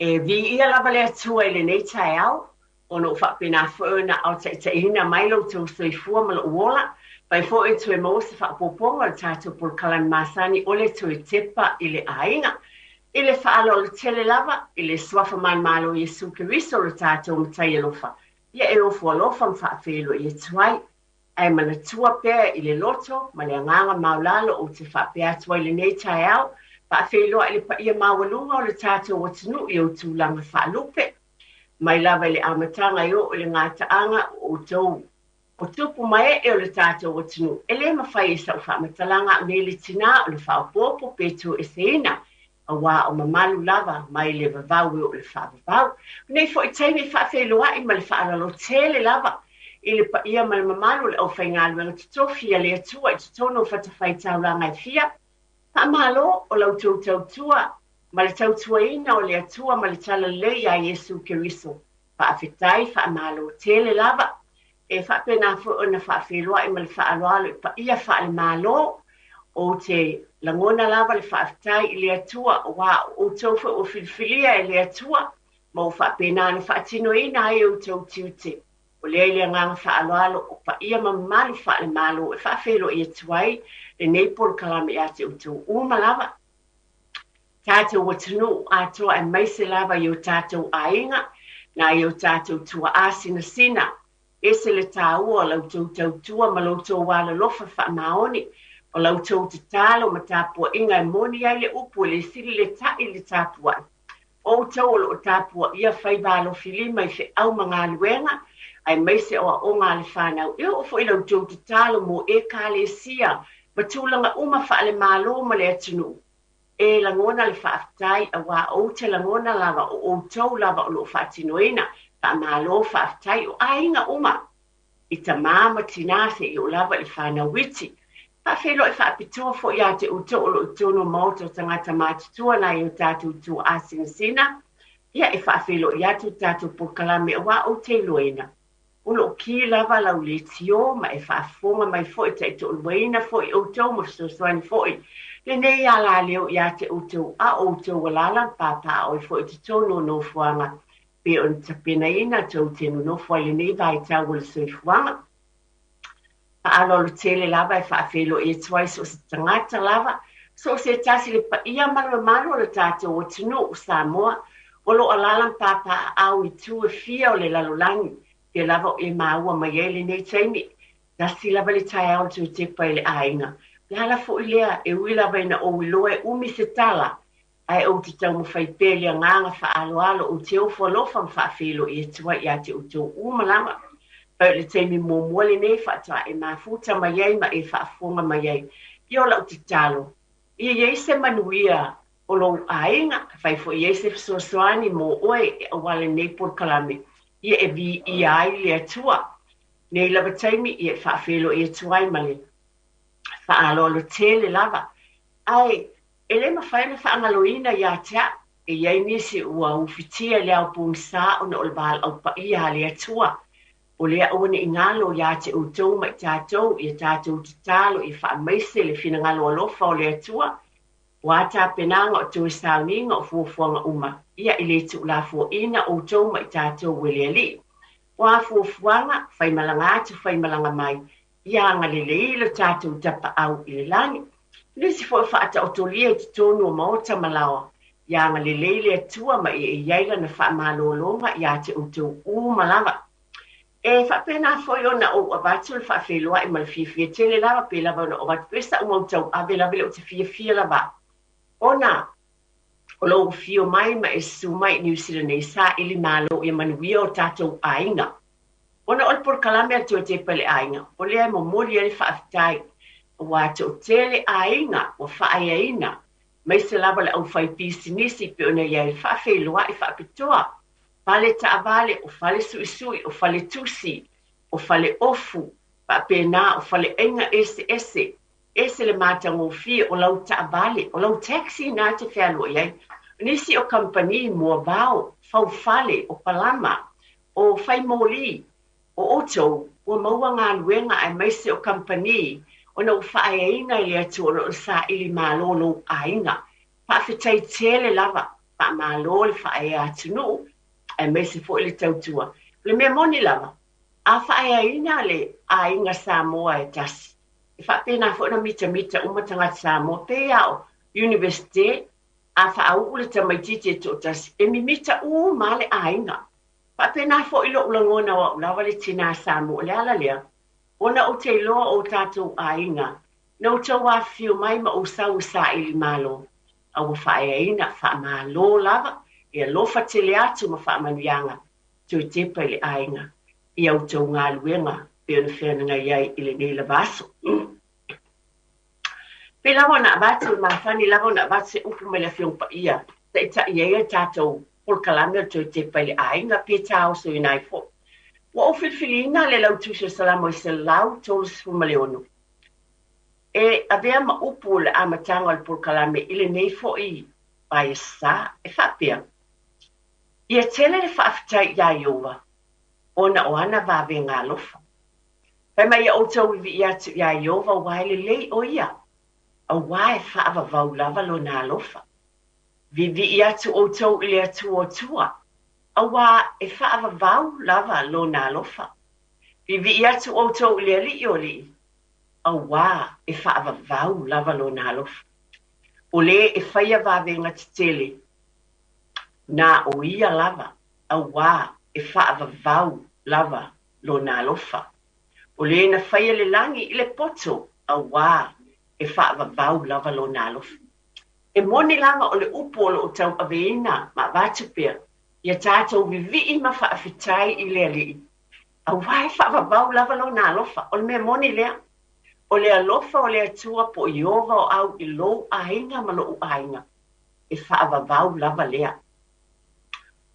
E viia lava le Atua i lenei taeao, ona ua faapena foi ona aotaitaiina mai lo outou soifua ma lou ola, fai foi e toe maua se faaopoopoga o le tatou polokalame masani o le Toe Tepa i le Aiga. I le faaaloalo tele lava i le Suafa manumalo o Iesu Keriso lo tatou Matai alofa, ia e ofo alofa ma faafeiloai atu ai. Ae manatua pea i le loto ma le agaga maualalo ou te faapea atu ai lenei taeao, faafeiloai i le paia maualuga o le tatou atunuu i ou tulaga faalupe. Mai lava i le amataga e oo i le gataaga o outou o tupu ma ee o le tatou atunuu, e le mafai e sau faamatalaga au nei le tinā ona faaopoopo pe toeseina auā o mamalu lava mai le vavau e oo i le faavavau. O nei foi taimi e faafeiloai ma le faaaloalo tele lava i le paia ma le mamalu o le aufaigaluega totofi a le Atua i totonu o fatafaitaulaga e fia. Faamalo o la outou tautua ma le tautuaina o le Atua ma le talalelei iā Iesu Keriso. Faafetai, faamalo tele lava. E faapena foi ona faafeiloai ma le faaaloalo i paia faale-Malo. Ou te lagona lava le faafetai i le Atua, aua o outou foi ua filifilia e le Atua, ma ua faapena ona faatinoina ai outou tiute. O lea i le agaga faaaloalo o paia ma mamalu faale-Malo e faafeiloai atu ai lenei polokalame ia te outou uma lava. Tatou atunuu atoa aemaise lava i o tatou aiga, nai o tatou tuaa sinasina. Ese le tāua o la outou tautua ma lo outou alolofa faamaoni, o la outou tatalo ma tapuaiga e moni ai le upu e le sili le ta'i i le tapuai. O outou o lo o tapuaia faiva alofilima i feau ma galuega, aemaise o aoga a le fanau. E oo foi i la outou tatalo mo Ekalesia ma tulaga uma faale-Malo ma le atunuu. E lagona le faafetai auā ou te lagona lava o outou lava o lo o faatinoina. Faamalo faafetai o aiga uma i tamā ma tinā seia oo lava i le fanau iti. Faafeiloai faapitoa foi ia te outou o lo o i totonu o maota o tagata matutua nai o tatou tuaa sinasina. Ia e faafeiloai atu le tatou polokalame auā ou te iloaina o lo o ki lava lau leitio ma e faafofoga mai foi taitoaluaina foi outou ma fesoasoani foi lenei alaleo ia te outou a o outou alaala ma papaaao ai foi i totonu o nofoaga pei ona tapenaina tou te nonofo ai lenei vaitau o le soifuaga. Faaaloalo tele lava e faafeiloai atu ai so o se tagata lava, so o se tasi le paia ma le mamalu o le tatou atunuu o Samoa o lo o alaala ma papaaao i itu e fia o le lalolagi, pea lava o e maua mai ai lenei taimi. Tasi lava le taeao le toe tepa i le aiga. O le ala foi lea e ui lava ina ou iloa e umi se tala, Ae ou te taumafai pea i le agaga faaaloalo, ou te ofo alofa ma faafeiloai atu ai ia te outou uma lava. Fai o le taimi muamua lenei faatoa e mafuta mai ai ma e faafofoga mai ai. Ia o lau tatalo, ia i ai se manuia o lou aiga, fai foi i ai se fesoasoani mo oe e auala i lenei polokalame, ia e viia ai le Atua. Nei lava taimi, ia e faafeiloai atu ai ma le faaaloalo tele lava. Ae E le mafai ona faagaloina ia te au, e i ai nisi ua ufitia i le ao pogisa ona o le valaau paia a le Atua. O lea aua ne i galo ia te outou ma i tatou ia tatou tatalo ia faamaise le finagalo alofa o le Atua, o a tapenaga o toe sauniga o fuafuaga uma, ia e le tuulafoaina outou ma i tatou e le Alii. O a fuafuaga, faimalaga atu faimalaga mai, ia agalelei lo tatou Tapaau i le lagi. O nisi foi o faataotolia i totonu o maota ma laoa, ia agalelei le Atua ma ia i ai lana faamalologa ia te outou uma lava. E faapena foi ona ou avatu le faafeiloai ma le fiafia tele lava, pe lava ona ou avatu pea sa'u mau tauave lava lea ou te fiafia lava ona o lou afio mai ma e susu mai i Niu Sila nei, saili malo ia manuia o tatou aiga. Ona o le polokalame a le Toe Tepa i le Aiga, o lea e momoli ai le faafetai, aua toatele aiga ua faaeaina, aemaise lava le aufaipisinisi pei ona i ai le faafeiloai faapitoa, fale taavale, o fale suisui, o fale tusi, o fale ofu, faapena o faleaiga eseese, ese le matagofie o lau taavale, o lau taxi na te fealuai ai. O nisi o kamupani moavao, faufale, o palama, o fai moli, o outou ua maua galuega aemaise o kamupani ona ua faaeaina e le Atua ona o le saili malo o lou aiga. Faafetai tele lava. Faamalo le faaea atunuu aemaise foi le tautua. O le mea moni lava, a faaeaina le aiga Samoa e tasi, e faapena foi ona mitamita uma tagata Samoa. Pei lava o Iunivesite, a faauu le tamaitiiti e toatasi, e mimita uma lava le aiga. Faapena foi lou lagona o au lava le tinā Samoa. O le ala lea, ona ou te iloa o tatou aiga, na outou afifio mai ma ou sau e saili malo, a ua faaeaina, faamalo lava, e alofa tele atu ma faamanuiaga, toe tepa i le aiga i a outou galuega pei ona feagai ai i lenei lava aso. Pei lava ona avatu, e masani lava ona avatu se upu mai le Afioga Paia, taitai ai a tatou polokalame o le toe tepa i le aiga, pe taosoina ai foi. Ua ou filifiliina le lautusi o Salamo e 136 e avea ma upu o le amataga o le polokalame i lenei foi vaiaso e faapea, Ia tele le faafetai iā Ieova ona o ana vavega alofa. Fai mai ia outou vivii atu iā Ieova aua e lelei ʻo ia, auā e faavavau lava lona alofa. Vivii atu outou i le Atua o Atua, auā e faavavau lava lona alofa. Vivii atu outou i le Alii o alii, auā e faavavau lava lona alofa. O lē e faia vavega tetele, na o ia lava, auā e faavavau lava lona alofa. O lē na faia le lagi i le poto, auā e faavavau lava lona alofa. E moni lava o le upu o loo tauaveina ma avatu pea, ia tatou vivii ma faafetai i le Alii, auā e faavavau lava lona alofa. O le mea moni lea, o le alofa o le Atua po o Ieova o au i lou aiga ma lo'u aiga, e faavavau lava lea.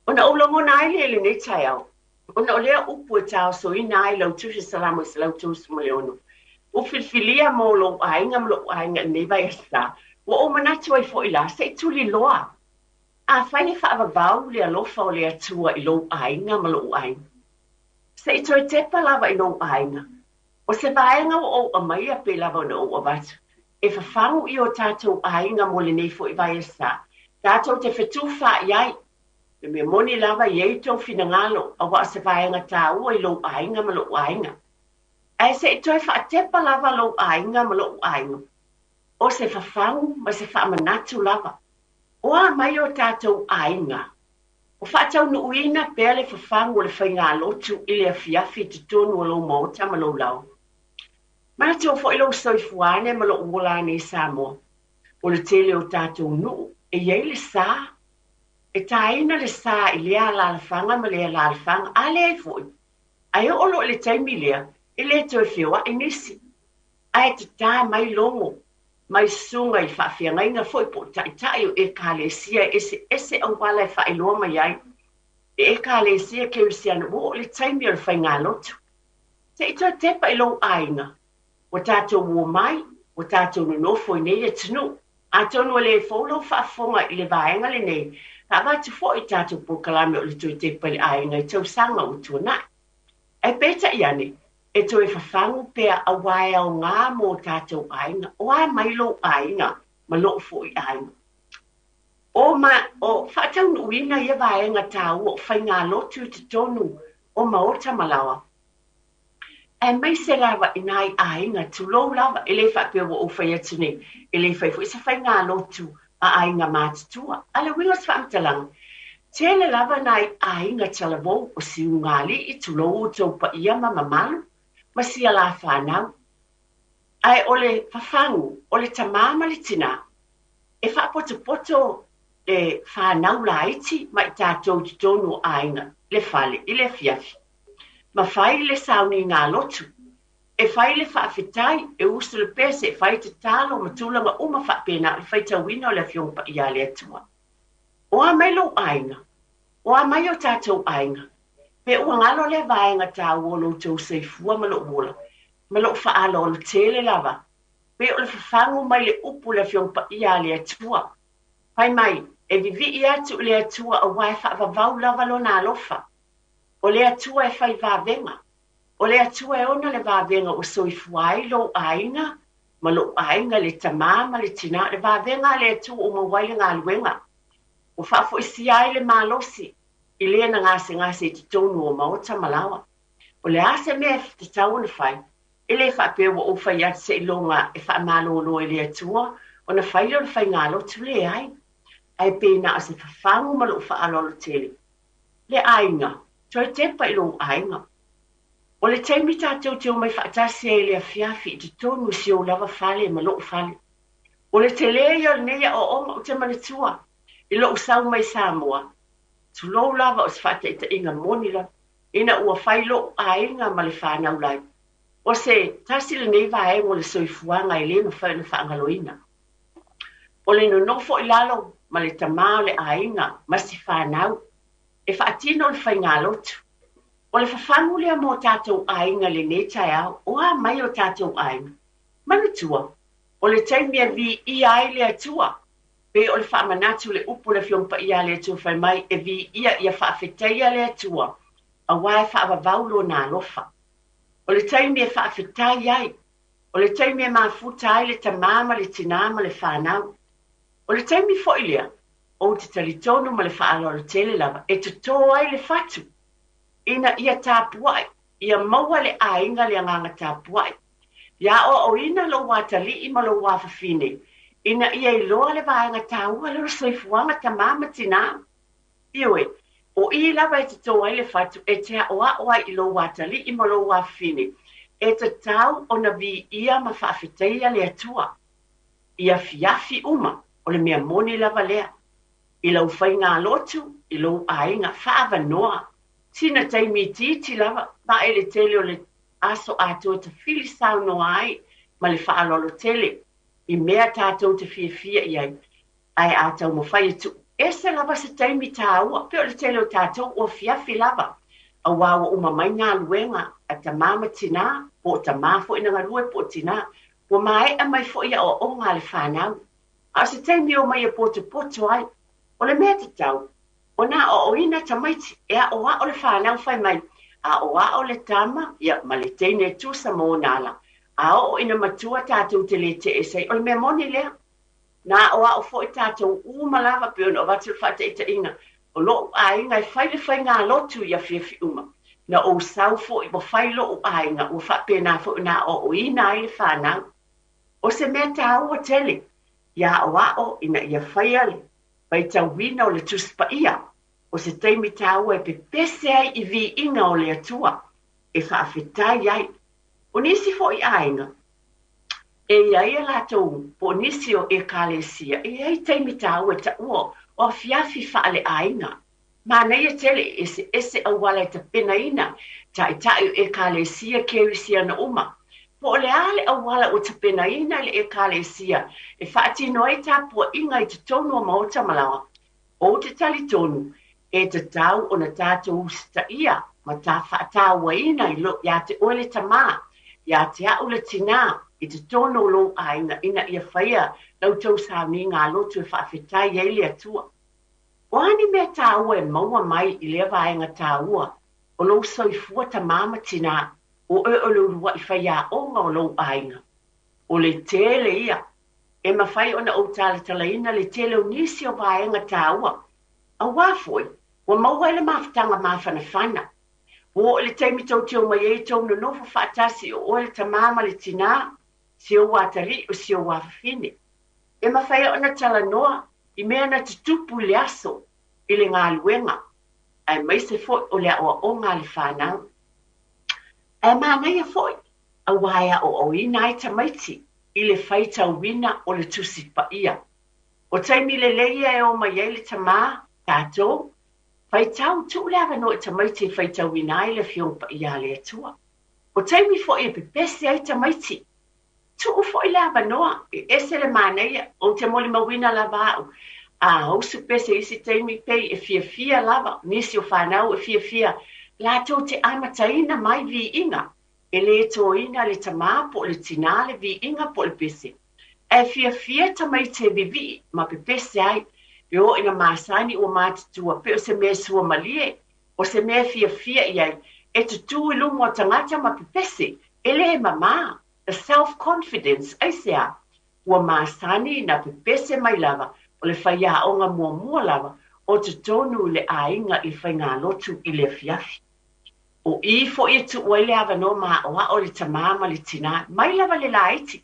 Ona ou lagona ai lea i lenei taeao, ona o lea upu e taosoina ai lau tusi Salamo e 136, ua filifilia mo lou aiga ma lo'u aiga i lenei vaiaso, ua ou manatu ai foi la, se i tuliloa. Afai e faavavau le alofa o le Atua i lou aiga ma lo'u aiga, se i toe tepa lava i lou aiga. O se vaega ua ou aumaia pei lava ona ou avatu, e fafagu i o tatou aiga mo lenei foi vaiaso, tatou te fetufaai ai. Le mea moni lava e i ai tou finagalo, auā o se vaega taua i lou aiga ma lo'u aiga. Ae se i toe faatepa lava lou aiga ma lo'u aiga, o se fafagu ma se faamanatu lava. O a mai o tatou aiga? O faataunuuina pea le fafagu o le faigalotu i le afiafi i totonu o lou maota ma lou laoa. Manatua foi lou soifua ane ma lou ola ane i Samoa. O le tele o tatou nuu e i ai le sa. E tāina le sa i lea alaalafaga ma lea alaalafaga, a leai foi. Ae oo loa i le taimi lea, e le toe feoai nisi. Ae tatā mai logo mai susuga i faafeagaiga foi po o taitai o Ekalesia e eseese auala e faailoa mai ai e Ekalesia Kerisiano ua oo i le taimi o le faigalotu. Se i toe tepa i lou aiga, ua tatou omai, ua tatou nonofo i nei atunuu. Atonu e le fou lau faafofoga i le vaega lenei, na avatu foi i tatou polokalame o le toe tepa i le aiga i tausaga ua tuanai. Ae peitai ane, e toe fafagu pea auā e aogā mo tatou aiga. O a mai lou aiga ma lou foi aiga? O ma, o faataunuuina ia vaega taua o faigalotu i totonu o maota ma laoa, aemaise lava i nai aiga, tulou lava, e le faapea ua ou fai atu nei, e le fai foi se faigalotu a aiga matutua. A o le uiga o se faamatalaga, tele lava nai aiga talavou o siugaalii, tulou outou paia ma mamalu, ma sia la fanau. Ae o le fafagu, o le tamā ma le tinā, e faapotopoto le fanau laiti ma i tatou i totonu o aiga, le fale i le afiafi, ma fai le sauniga lotu, e fai le faafetai, e usu le pese, e fai tatalo ma tulaga uma faapena o le faitauina o le Afioga Paia a le Atua. O a mai lou aiga? O a mai o tatou aiga? Pe ua galo lea vaega taua o lo outou soifua ma lou ola, ma lou faaaloalo tele lava, pe o le fafagu mai le upu le Afioga Paia a le Atua. Fai mai, e vivii atu i le Atua auā e faavavau lava lona alofa. O le Atua e fai vavega. O le Atua e ona le vavega ua soifua ai lou aiga ma lou aiga, le tamā ma le tinā, le vavega a le Atua ua maua ai le galuega. Ua faafoisia ai le malosi i le na gasegase i totonu o maota ma laoa. O le a se mea e tatau ona fai, e le faapea ua ou fai atu seiloga e faamalolo e le Atua ona fai lea o le faigalotu, leai. Ae pe na o se fafagu ma lou faaaloalo tele. Le aiga, toe tepa i lou aiga. O le taimi tatou te omai faatasi ai i le afiafi i totonu o si ou lava fale ma lou fale. O le telē ia o lenei aoaoga ou te manatua i lou sau mai Samoa, tulou lava o se faataitaiga moni lava, ina ua fai lou aiga ma le fanau lai. O se tasi lenei vaega o le soifuaga e le mafai ona faagaloina. O le nonofo i lalo ma le tamā o le aiga ma si fanau e faatino le faigalotu. O le fafagu lea mo tatou aiga i lenei taeao, o a mai o tatou aiga? Manatua, o le taimi e viia ai le Atua, pei o le faamanatu i le upu a le Afioga Paia a le Atua fai mai, e viia ia faafetaia le Atua, aua e faavavau Lona alofa. O le taimi e faafetai ai, o le taimi e mafuta ai le tamā ma le tinā ma le fanau. O le taimi foi lea, ou te talitonu ma le faaaloalo tele lava e totō ai le fatu, ina ia tapuai, ia maua le aiga le agaga tapuai. Ia aoaoina lou atalii ma lou afafine, ina ia iloa le vaega taua lea o le soifuaga tamā ma tinā. Ioe, o i lava e totō ai le fatu e te aoao ai i lou atalii ma lou afafine, e tatau ona viia ma faafetaia le Atua i afiafi uma, o le mea moni lava lea. I lau faigalotu, i lou aiga, faaavanoa sina taimi itiiti lava, vaai le tele o le aso atoa e tafili saunoa ai ma le faaaloalo tele i mea tatou te fiafia i ai. Ae a taumafai e tuu ese lava se taimi taua, pei o le tele o tatou ua afiafi lava, aua ua uma mai galuega a tamā ma tinā, po o tamā foi na galue po o tinā, ua maea mai foi aoaoga a le fanau. A o se taimi e omai e potopoto ai, o le mea tatau, ona aoaoina tamaiti, e aoao le fanau fai mai, aoao le tama, ia, ma le teine e tusa ma ona ala. A oo ina matua tatou te le tee ese ai, o le mea moni lea. Na aoao foi tatou uma lava, pei ona avatu le faataitaiga, o lou aiga e fai le faigalotu i afiafi uma. Na ou sau foi ua fai lou aiga, ua faapena foi ona aoaoina ai le fanau. O se mea taua tele ia aoao ina ia faia le faitauina o le Tusi Paia, o se taimi taua e pepese ai i viiga o le Atua, e faafetai ai. O nisi foi aiga, e i ai a latou, po o nisi o Ekalesia, e i ai taimi taua e taua o afiafi faaleaiga. Manaia tele e eseese auala e tapenaina taitai o Ekalesia Kerisiana uma. Po o le a le auala ua tapenaina e le Ekalesia e faatino ai tapuaiga i totonu o maota ma laoa, ou te talitonu e tatau ona tatou usitaia ma ta faatauaina i lo, ia te oe le tamā, ia te a'u le tinā, i totonu o lou aiga ina ia faia la outou sauniga lotu e faafetai ai le Atua. O a ni mea tāua e maua mai i lea vaega tāua o lou soifua tamā ma tinā, o oe o le ulua'i faiaoga o lou aiga, o le tele ia e mafai ona ou talatalaina le tele o nisi o vaega tāua, auā foi ua maua ai le mafutaga mafanafana. Ua oo i le taimi tou te omai ai tou nonofo faatasi o oe le tamā ma le tinā, si ou atalii o si ou afafine. E mafai ona talanoa i mea na tutupu i le aso, i le galuega, aemaise foi o le aoaoga a le fanau. Ae manaia foi, auā e aoaoina ai tamaiti i le faitauina o le Tusi Paia. O taimi lelei ia e omai ai le tamā, tatou, faitau, tuu le avanoa i tamaiti e faitauina ai le Afioga Paia a le Atua. O taimi foi e pepese ai tamaiti, tuu foi le avanoa, e ese le manaia, ou te molimauina lava au, a usu pese i isi taimi pei e fiafia lava, nisi o fanau e fiafia latou te amataina mai viiga, e le toina le tamā po o le tinā le viiga po o le pese. Ae fiafia tamaiti e vivii ma pepese ai, e oo ina masani ua matutua pei o se mea suamalie, o se mea e fiafia i ai, e tutū i luma o tagata ma pepese, e le mamā, the self-confidence, aisea? Ua masani na pepese mai lava, o le faiaoga muamua lava, O totonu i le aiga i le faigalotu i le afiafi. O i foi e tuu ai le avanoa maoaʻo i le tamā ma le tinā, mai lava le laiti,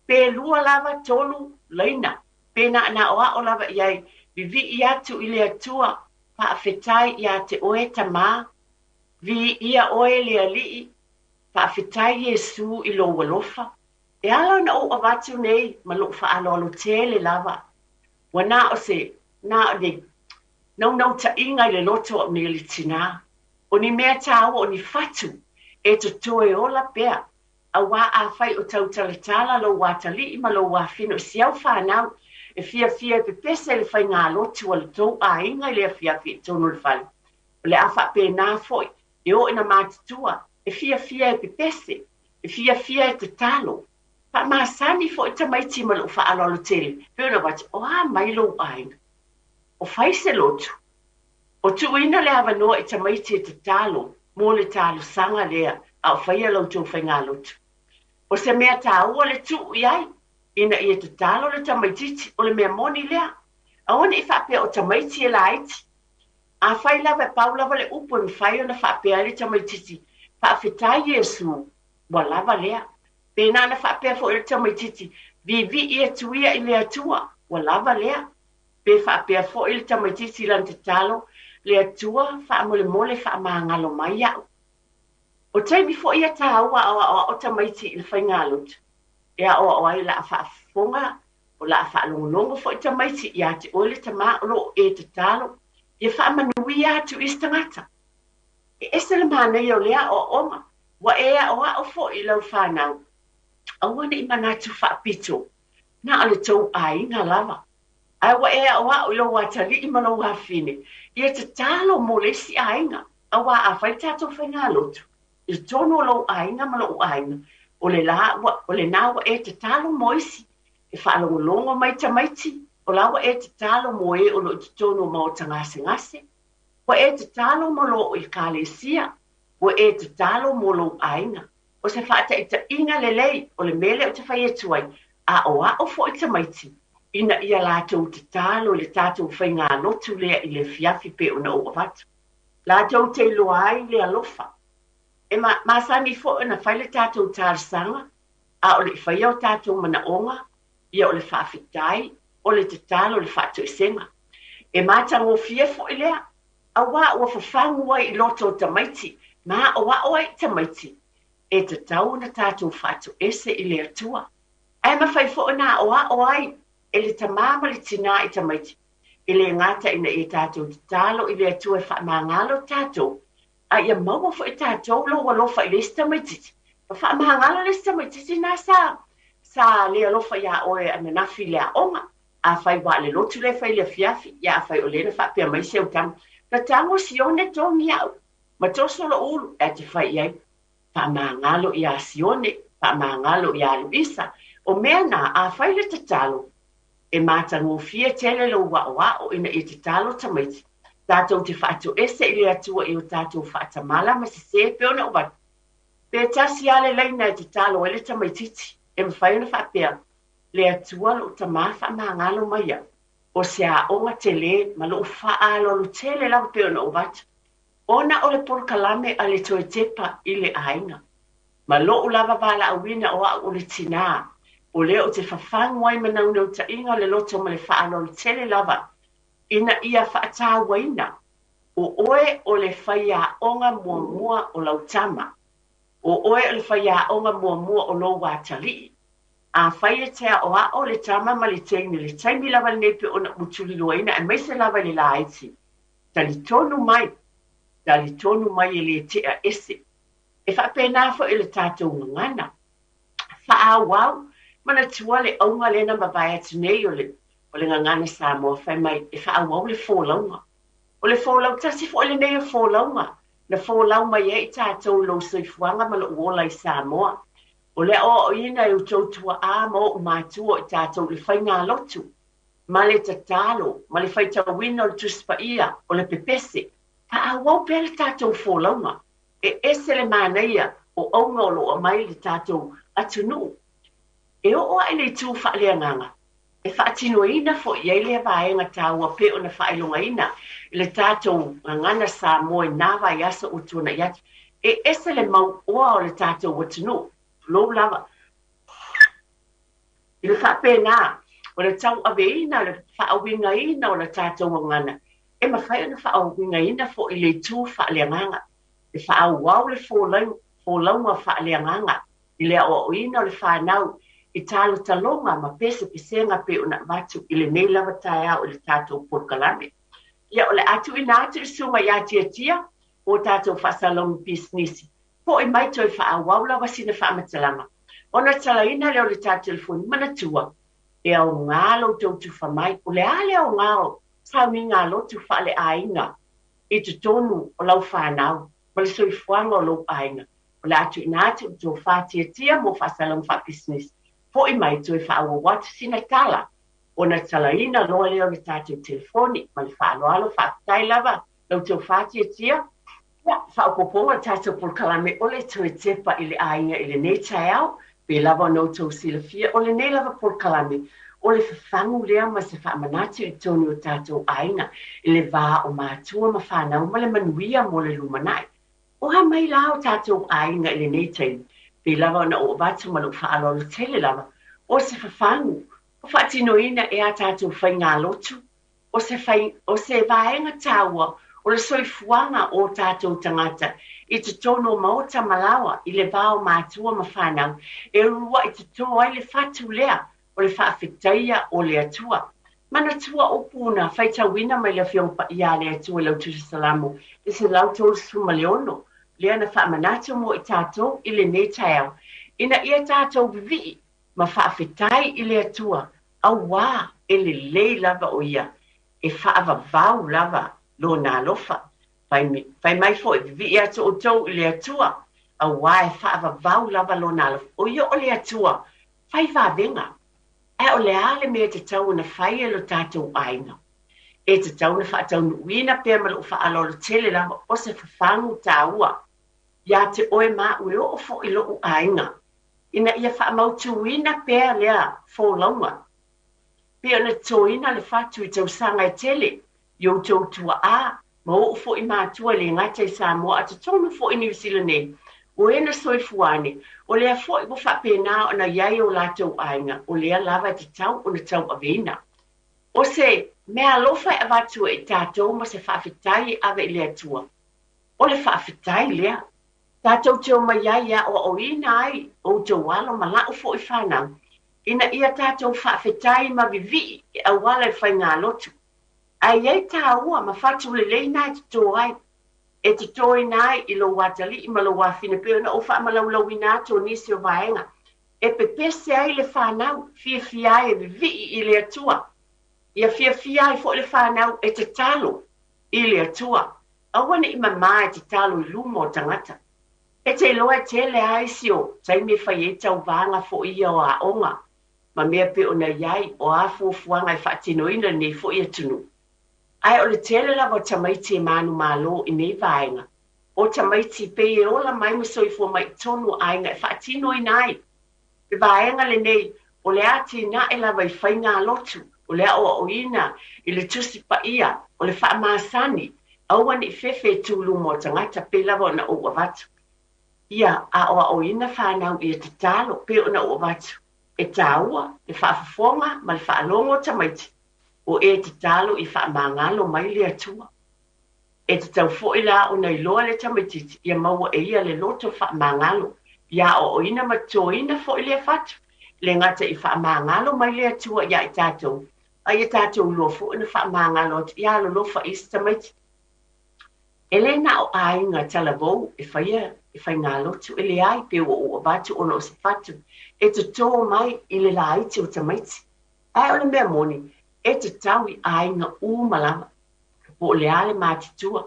pe lua lava, tolu laina, pe na ona aoao lava i ai, vivii atu i le Atua, faafetai iā te oe Tamā, viia oe le Alii, faafetai Iesu i lou alofa. E ala ona ou avatu nei ma lou faaaloalo tele lava, ua na o se, na o ni naunautaiga i le loto o au nei o le tinā, o ni mea tāua, o ni fatu e totoe ola pea, Auā afai o tautalatala lou atalii ma lou afine o si au whanau e fiafia e pepese i le faigalotu a le tou aiga i le afiafi i totonu o le fale, o le a faapena foi e oo ina matutua e fiafia e pepese, e fiafia e tatalo. Faamasani foi tamaiti ma lou faaaloalo tele, pei ona avatu, o a mai lou aiga? O fai se lotu? O tuuina le avanoa i tamaiti e tatalo mo le talosaga lea a o faia la outou faigalotu. O se mea taua le tuu i ai ina ia tatalo le tamaitiiti, o le mea moni lea. Aua ne i faapea o tamaiti e laiti. Afai lava e pau lava le upu e mafai ona faapea ai le tamaitiiti, Faafetai Iesu, ua lava lea. Pe na ona faapea foi le tamaitiiti, Viivii atu ia i le Atua, ua lava lea. Pe faapea foi le tamaitiiti i lana tatalo, Le Atua, faamolemole faamagalo mai au. O taimi foi ia tāua a o aʻoaʻo tamaiti i le faigalotu, e aʻoaʻo ai o le a faafofoga, o le a faalogologo foi tamaiti iā te oe le tamā o lo o e tatalo, ia faamanuia atu i isi tagata. E ese le manaia o lea aʻoaʻoga, ua e aʻoaʻo foi i lau fanau, aua ne i manatu faapito, na o le tou aiga lava. Ae ua e aʻoaʻo i lou atalii ma lou afine, ia tatalo mo le isi aiga, auā afai le tatou faigalotu i totonu o lou aiga ma loʻu aiga, o le la ua, o lenā ua e tatalo mo isi, e faalogologo mai tamaiti, o la ua e tatalo mo e o lo o i totonu o maota gasegase, ua e tatalo mo lo ekalesia, ua e tatalo mo lou aiga. O se faataitaiga lelei o le mea lea ou te fai atu ai, aʻoaʻo foi tamaiti ina ia latou tatalo i le tatou faigalotu lea i le afiafi pei ona ou avatu. Latou te iloa ai le alofa. E masani foi ona fai le tatou talosaga, a o le i faia o tatou manaoga, ia o le faafetai, o le tatalo, o le faatoesega. E matagofie foi lea, auā ua fafagu ai i loto o tamaiti ma aʻoaʻo ai i tamaiti, e tatau ona tatou faatoese i le Atua. Ae mafai foi ona aʻoaʻo ai e le tamā ma le tinā i tamaiti, e le gata ina ia tatou tatalo i le Atua e faamagalo tatou, a ia maua foi e tatou lou alofa i le isi tamaitiiti, ma faamagalo le isi tamaitiiti na sa le alofa iā oe ananafi i le aoga. Afai ua le lotu lea e fai i le afiafi, ia afai o lea na faapea mai si au tama, na tago Sione togi au, ma toso lou ulu, ae te fai i ai, faamagalo iā Sione, faamagalo iā Luisa. O mea na, afai le tatalo, e matagofie tele lou aʻoaʻo ina ia tatalo tamaiti, tatou te faatoese i le Atua i o tatou faatamala ma sesē pei ona ou avatu. Pe tasi lava le laina e tatalo ai le tamaitiiti, e mafai ona faapea, Le Atua lou tamā faamagalo mai au, o se aoga tele ma lou faaaloalo tele lava pei ona ou avatu, ona o le polokalame a le toe tepa i le aiga. Ma lou lava valaauina o au o le tinā, o lea ou te fafagu ai ma naunautaiga o le loto ma le faaaloalo tele lava, ina ia faatauaina, o oe o le faiaoga muamua o lau tama, o oe o le faiaoga muamua o lou atalii. Afai e te aʻoaʻo le tama ma le teine i le taimi lava lenei pei ona ou tuliloaina aemaise lava i le laiti, talitonu mai, talitonu mai e le tea ese. E faapena foi i le tatou gagana. Faaauau, manatua le auga lea na mavae atu nei o le, o le gagana Samoa fai mai e faaauau le folauga. O le folau tasi foi lenei o folauga na folau mai ai i tatou i lou soifuaga ma lou ola i Samoa. O le aʻoaʻoina e outou tuaʻā ma oʻu matua o i tatou i le faigalotu ma le tatalo ma le faitauina o le Tusi Paia o le pepese, faaauau pea le tatou folauga. E ese le manaia o auga o lo o aumai i le tatou atunuu. E oo aʻe i le itu faaleagaga, E faatinoina foi i ai lea vaega taua pei ona faailogaina i le tatou gagana Samoa i nā vaiaso ua tuanai atu. E ese le mauoa o le tatou atunuu, tulou lava. I le faapena, o le tauaveina, le faauigaina o le tatou gagana, e mafai ona faauigaina foi i le itu faaleagaga, e faaauau le folauga faaleagaga i le aoaoina o le fanau i talotaloga ma pesepesega pei ona avatu i lenei lava taeao i le tatou polokalame. Ia, o le a tuuina atu i le Susuga ia Tiatia mo tatou faasalalauga pisinisi. Foi mai toe faaauau lava sina faamatalaga ona talaina lea o le tatou telefoni. Manatua, e aoga lo outou tufa mai. O le a le aoga o sauniga lotu faaleaiga i totonu o lau fanau ma le soifuaga o lou aiga? O le a tuuina atu i le tofa Tiatia mo faasalalauga faapisinisi. Foi mai toe faaauau atu sina tala ona talaina loa lea o le tatou telefoni. Ma le faaaloalo, faafetai lava lau tofa Tiatia. Ia, faaopoopoga o le tatou polokalame o le toe tepa i le aiga i lenei taeao. Pei lava ona outou silafia, o lenei lava polokalame, o le fafagu lea ma se faamanatu i totonu o tatou aiga i le va o matua ma fanau ma le manuia mo le lumanai. O a mai la o tatou aiga i lenei taimi, pei lava ona ou avatu ma lou faaaloalo tele lava, o se fafagu ua faatinoina e a tatou faigalotu, o se fai, o se vaega taua o le soifuaga o tatou tagata i totonu o maota ma laoa i le va o matua ma fanau, e ulua'i toto ai le fatu lea o le faafetaia o le Atua. Manatua upu na faitauina mai le Afioga Paia a le Atua i lau Tusi Salamo i 136, lea na faamanatu mo i tatou i lenei taeao, ina ia tatou vivii ma faafetai i le Atua, auā e lelei lava o ia, e faavavau lava lona alofa. Fai mai foi, vivii atu outou i le Atua, auā e faavavau lava lona alofa. O ia o le Atua fai vavega. Ae o le a le mea e tatau ona fai e lo tatou aiga? E tatau ona faataunuuina pea ma lou faaaloalo tele lava o se fafagu taua ia te oe ma au e oo foi lou aiga, ina ia faamautuina pea lea folauga. Pei ona totoina le fatu i tausaga e tele i outou tuaa ma o'u foi matua e le gata i Samoa a totonu foi i Niu Sila nei, o e na soifua ane, o lea foi ua faapena ona i ai o latou aiga, o lea lava e tatau ona tauaveina. O se meaalofa e avatu e i tatou ma se faafetai e ave i le Atua, o le faafetai lea. Tatou te omai ai e aoaoina ai outou alo ma la'u foi fanau, ina ia tatou faafetai ma vivii e auala i faigalotu. Ae i ai taua ma fatu lelei na e toto ai, e totoina ai i lou atalii ma lou afine pei ona ou faamalaulauina atu o nisi o vaega e pepese ai le fanau, fiafia ai e vivii i le Atua. Ia fiafia ai foi le fanau e tatalo i le Atua. Aua ne i mamā e tatalo i luma o tagata. E te iloa e tele lava isi o taimi e fai ai tauvaga foi ia o aoga ma mea pei ona i ai, o a fuafuaga e faatinoina i lenei foi atunuu. Ae o le tele lava o tamaiti e manumalo i nei vaega, o tamaiti pei e ola mai ma soifua mai i totonu o aiga e faatinoina ai le vaega lenei o le atinae lava i faigalotu, o le aoaoina i le Tusi Paia, o le faamasani, aua ne i fefe e tu i luma o tagata, pei lava ona ou avatu. Ia aoaoina fanau ia tatalo, pei ona ou avatu. E taua le faafofoga ma le faalogo o tamaiti o e tatalo ia faamagalo mai le Atua. E tatau foi la ona iloa le tamaitiiti ia maua e ia le loto faamagalo, ia aoaoina ma totoina foi lea fatu, e le gata i faamagalo mai le Atua ia i tatou, a ia tatou iloa foi ona faamagalo atu ia alolofa i isi tamaiti. E le na o aiga talavou e faia e faigalotu, e leai, pe ua ou avatu ona o se fatu e totō mai i le laiti o tamaiti. Ae o le mea moni, e tatau i aiga uma lava, po o le a le matutua.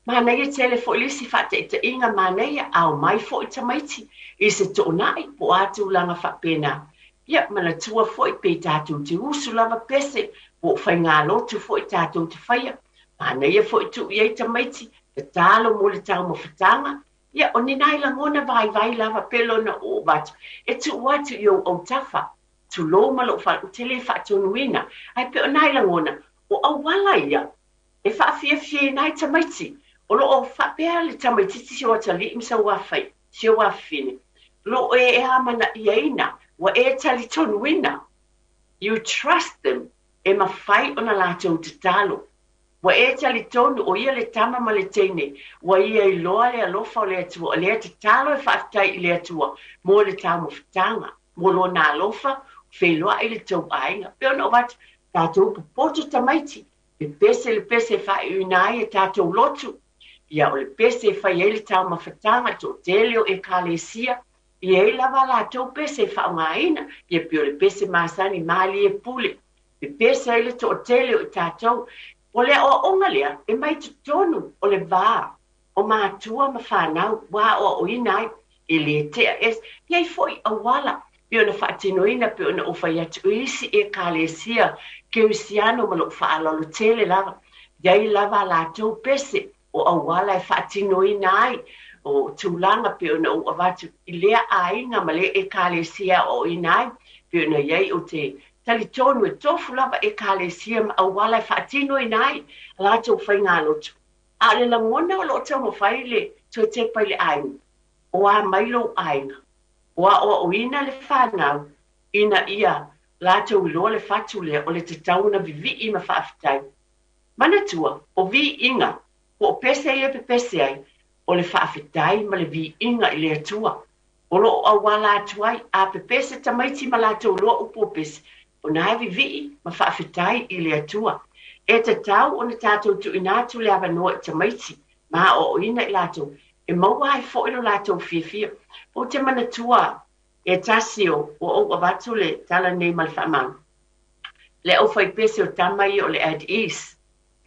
Manaia tele foi le isi faataitaiga manaia, a omai foi tamaiti i se toonai po o a tulaga faapena. Ia, manatua foi pe tatou te usu lava pese po o faigalotu foi tatou te faia. Manaia foi tuu i ai tamaiti, tatalo mo le taumafataga. Ia, o ni nai lagona vaivai lava pe lona ou avatu, e tuu atu i ou autafa. Tulou ma lou fale, ou te le faatonuina. Ae pei o nai lagona, o auala ia e faafiafiaina ai tamaiti. O lo o faapea le tamaitiiti si o atalii ma sau afai, si ou afafine, o lo o e amanaiaina, ua e talitonuina. You trust them, e mafai ona latou tatalo. Ua e talitonu o ia le tama ma le teine, ua ia iloa le alofa o le Atua, o lea tatalo e faafetai i le Atua mo le taumafataga, mo lona alofa, feiloai le tou aiga. Pei ona ou avatu, tatou popoto tamaiti, pepese le pese e faaiuina ai e tatou lotu, ia o le pese e fai ai le taumafataga, toatele o ekalesia, e i ai lava latou pese e faaaogaina, ia pei o le pese masani malie pule, pepese ai le toatele o i tatou. O le aoaoga lea e mai totonu o le va o matua ma fanau ua aoaoina ai, e le tea ese. E i ai foi auala pei ona faatinoina, pei ona ou fai atu i isi ekalesia kerisiano ma lou faaaloalo tele lava, e i ai lava a latou pese o auala e faatinoina ai o tulaga pei ona ou avatu i lea aiga ma lea ekalesia e aoaoina ai, pei ona i ai ou te talitonu e tofu lava ekalesia ma auala e faatinoina ai a latou faigalotu. A o le lagona o lo o taumafai le toe tepa i le aiga, o a mai lou aiga, o aoaoina le fanau ina ia latou iloa le fatu lea o le tatau ona vivii ma faafetai. Manatua, o viiga, po o pese ia e pepese ai, o le faafetai ma le viiga i le Atua. O lo o auala atu ai, a pepese tamaiti ma latou loa upu o pese, ona e vivii ma faafetai i le Atua. E tatau ona tatou tuuina atu le avanoa i tamaiti ma aoaoina i latou, e maua ai foi lo latou fiafia. Ou te manatua e tasi o ua ou avatu le tala nei ma le faamau, le aufaipese o tama ia o le At Ease,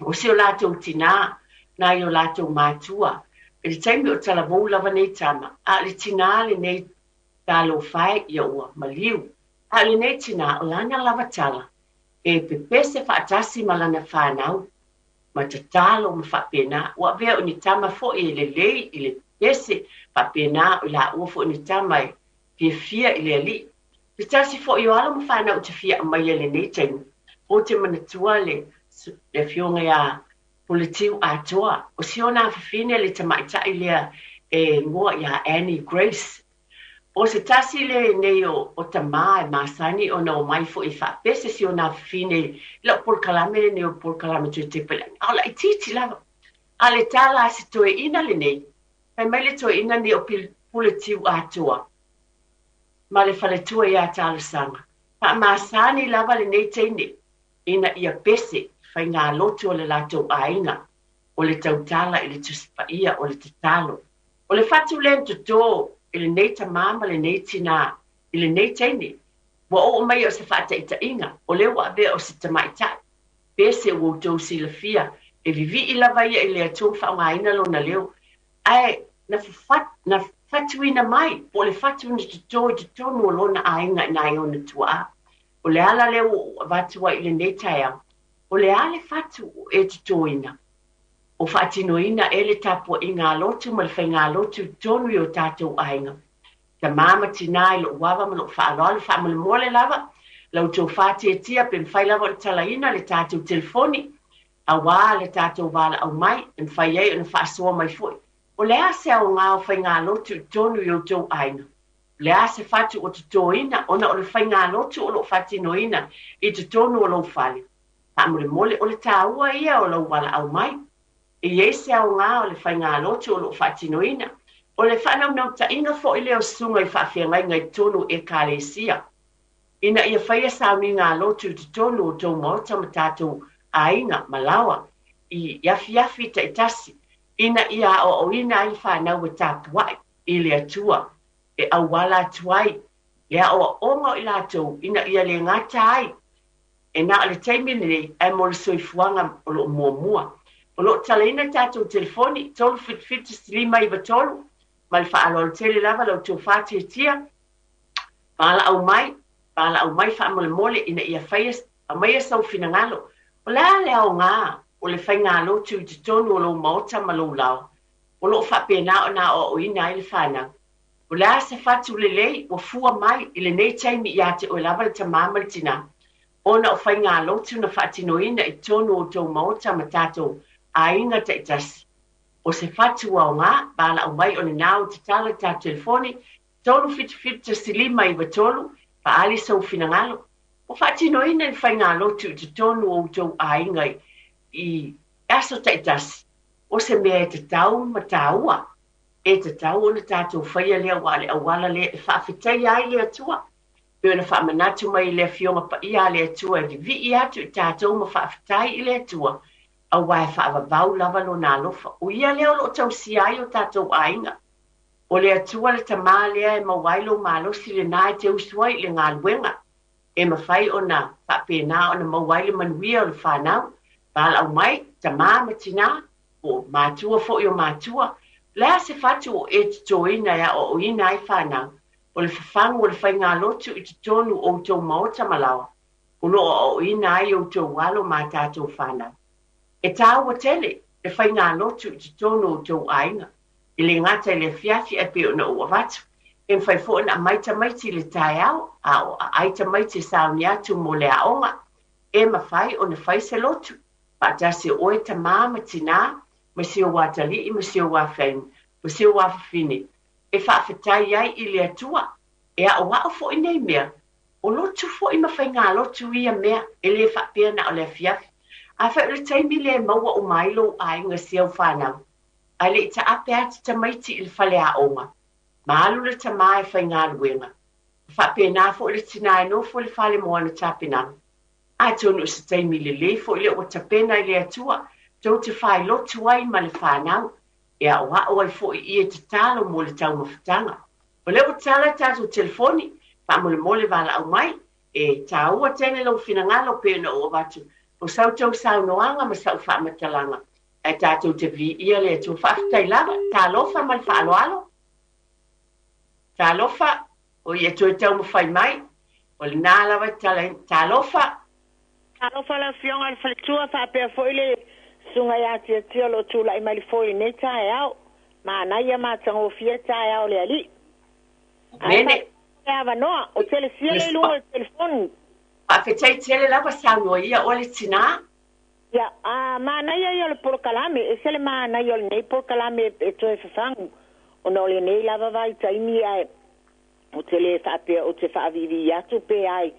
o si o latou tinā, nai o latou matua. I le taimi o talavou lava nei tama, a o le tinā lenei talofa e, ia ua maliu. A o lenei tinā, o lana lava tala, e pepese faatasi ma lana fanau, ma tatalo ma faapena. Ua avea o ni tama foi e lelei i le pepese, faapena o i laua foi ni tama e fiafia i le Alii. Se tasi foi o alo ma fanau ou te fia aumaia i lenei taimi, ou te manatua le afioga ia Puletiu Atoa, o si ona afafine le tamaitai lea e igoa ia Annie Grace. O se tasi lenei o tamā e masani ona omai foi e faapese si ona afafine i lau polokalame lenei o le polokalame toe tepa i le a o laitiiti lava. A o le tala a se toeaina lenei, fai mai le toeaina lenei o Puletiu Atoa ma le faletua ia Talosaga, faamasani lava lenei teine ina ia pese faigalotu o le latou aiga, o le tautala i le Tusi Paia, o le tatalo. O le fatu lea na toto i lenei tamā ma lenei tinā i lenei teine, ua oo mai o se faataitaiga, o lea ua avea o se tamaitai, pese ua outou silafia, e vivii lava ia i le Atua ma faaaogaina lona leo, ae na na fatuina mai, po o le fatu na toto i totonu o lona aiga i nai ona tuaa. O le ala lea ua ou avatu ai i lenei taeao, o le a le fatu o e totoina, o faatinoina e le tapuaiga a lotu ma le faigalotu i totonu i o tatou aiga. Tamā ma tinā i lou ava ma lou faaaloalo, faamolemole lava la outou faatiatia pe mafai lava ona talaina le tatou telefoni auā le tatou valaau mai e mafai ai ona faasoa mai foi. O le a se aoga o faigalotu i totonu i outou aiga? O le a se fatu o totoina ona o le faigalotu o lo o faatinoina i totonu o lou fale? Faamolemole, o le taua ia o lou valaau mai. E i ai se aoga o le faigalotu o lo o faatinoina. O le faanaunautaiga foi lea o susuga i faafeagaiga i totonu o Ekalesia, ina ia faia sauniga a lotu i totonu o tou maota ma tatou aiga ma laoa i afiafi taitasi, ina ia aoaoina ai le fanau e tapuai i le Atua e auala atu ai le aoaoga o i latou ina ia le gata ai e na o le taimi lenei ae mo le soifuaga o lo o muamua. O lo o talaina le tatou telefoni 377 593 ma le faaaloalo tele lava la outou faatiatia. Valaau mai, valaau mai faamolemole ina ia faia, aumaia sou finagalo. O le a le aoga o le faigalotu i totonu o lou maota ma lou lao? O lo o faapena ona aoaoina ai le fanau. O le a se fatu lelei ua fua mai i lenei taimi ia te oe lava le tamā ma le tinā, ona o faigalotu na faatinoina i totonu o outou maota ma tatou aiga taitasi. O se fatu aoga, valaau mai o lena ua tatala le tatou telefoni, 377 15 93, faaali sou finagalo. Ua faatinoina ni faigalotu i totonu o outou aiga i aso taitasi, o se mea e tatau ma taua. E tatau ona tatou faia lea aua o le auala lea e faafetaia ai le Atua. E pei ona faamanatu mai i le Afioga Paia a le Atua e vivii atu i tatou ma faafetai i le Atua, aua e faavavau lava Lona alofa. O Ia lea o lo o tausia ai o tatou aiga. O le Atua le Tama lea e maua ai lou malosi lena e te usu ai i le galuega. E mafai ona faapena ona maua ai le manuia o le fanau. Valaau mai, tama ma tinā, po o matua foi o matua, o le a se fatu o e totoina e aoaoina ai fanau? O le fafagu o le faigalotu i totonu o outou maota ma laoa, o lo o aoaoina ai outou alo ma a tatou fanau. E tāua tele le faigalotu i totonu o outou aiga, e le gata i le afiafi ae pei ona ou avatu, e mafai foi ona aumai tamaiti i le taeao, a o aai tamaiti e sauni atu mo le aoga, e mafai ona fai se lotu. Faatasi o oe tamā ma tinā, ma si ou atalii ma si ou afeaina, ma si ou afafine, e faafetai ai i le Atua, e aʻoaʻo foi nei mea, o lotu foi ma faigalotu ia mea, e le faapea na o le afiafi. Afai o le taimi lea e maua uma ai lou aiga si au fanau, ae le i taape atu tamaiti i le faleaoga, ma alu le tamā e faigaluega, ma faapena foi le tinā e nofo i le fale mo ana tapenaga. Atonu o se taimi lelei foi lea ua tapena i le Atua tou te failotu ai ma le fanau, e aʻoaʻo ai foi ia tatalo mo le taumafataga. O lea ua tatala le tatou telefoni, faamolemole valaau mai, e taua tele lou finagalo pei ona ou avatu o sa outou saunoaga ma sa'u faamatalaga, ae tatou te viia le Atua. Faafetai lava. Talofa ma le faaaloalo. Talofa. O ia toe taumafai mai, o lena lava e tatalaina. Talofa! Talofa lau Afioga i le Faletua faapea foi le Susuga ia Tiatia o lo o tulai mai le foe i lenei taeao. Manaia ma matagofie le taeao o le Alii. Ae Amene. faafetai mo le avanoa. O Telesia le i luga o le telefoni. Faafetai tele lava saunoa ia oe le tinā. Ia, a manaia ia o le polokalame, ese le manaia o lenei polokalame e toe fafagu, ona o lenei lava vaitaimi ae ou te le faapea ou te faaviivii atu pe ai